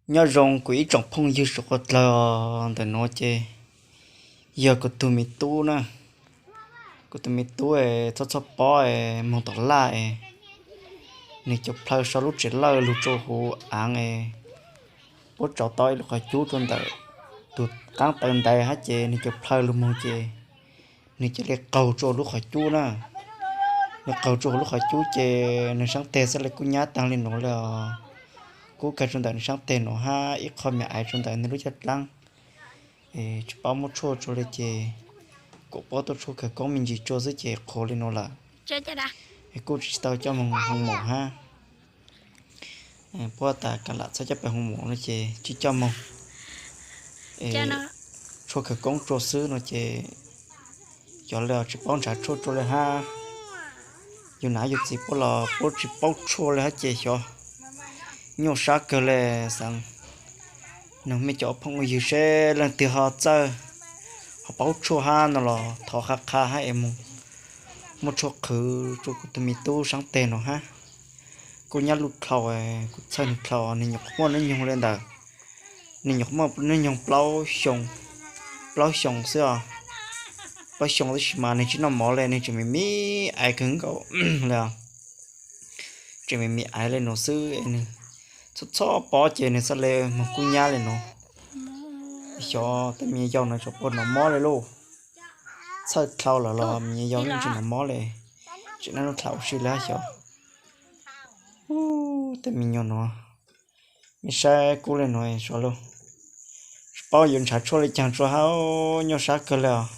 Nyob zoo kuv ib tsoom phooj ywg suav qhuav dlawg, ntawm nuav ces yog kuv tug me tub na. Kuv tug me tub es txhob txhob pob es moog tom laj es nwg cov plhaw sau lub tsev lawj lug rua huv aav es puab tsaus tau ib lub qhov cub rua ntawm tug qaab taw ntaiv hab ces nwg cov plhaw lug moog ces nwg ca le qaug rua lub qhov cub na. Nwg qaug rua huv lub qhov cub ces nwg saab teg xwb le kub nyab taag le nuav le os. Kub kag rua ntawm nwg saab teg nuav hab ib qho me aiv rua ntawm nwg lub caj dlaab. Es tsi paub muab tshuaj tsua le ces kuas puab tuaj tshuaj khawv koob me ntsis tsua xwb ces qhuav le nuav lawm. Es kuj tsi tau coj moog hoo maum hab. Puab tas kav lam txhob coj pes hoo maum no ces tsi coj moog. Tshuaj khawv koob tsua xwb no ces xyov le tsi paub nrhav tshuaj tsua le hab. Yug nam yug txiv puab los puab tsi paub tshuaj le hab ces xyov nyuaj sab kawg le. Xaav noog mej cov phooj ywg seb leej twg ho txawj ho paub tshuaj hab no los thov qha qha hab es moog muab tshuaj qhwv tsua kuv tug me tub saab teg nuav hab. Kuj nyab luj dlhau, kuv txhawj nwg dlhau, nwg nyuam qhuav muaj nub nyoog le ntawm, nwg nyuam qhuav muaj nub nyoog plaub xyoo xwb os. Plaub xyoo tab sis mas nwg tsi noj mov le, nwg tseem me me aiv kawg nkaus le. Tseem me me aiv le nuav xwb es nwg txhob txhob pob ces nwg xaav le moog kub nyab le nuav. Xyov tej me nyuam yaus no tsaam puag nov mob le lauj. Txhawj dlhau lawm los me nyuam yaus yeej tsi nov mob le, tseem naj nub dlhau si le hab xyov. Tej me nyuam nuav, mej saib kub le nuav suav lauj. Tsi paub yuav nrhav tshuaj le caag tsua hab, nyuaj sab kawg le os.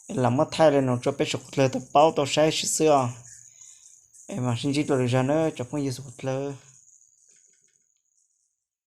Es lam muab thaij le nuav tsua peb suav qhuav dlawg tau paub tau saib sib xwb os. Es mam sib ntsib dlua lwm zag na cov phooj ywg suav qhuav dlawg.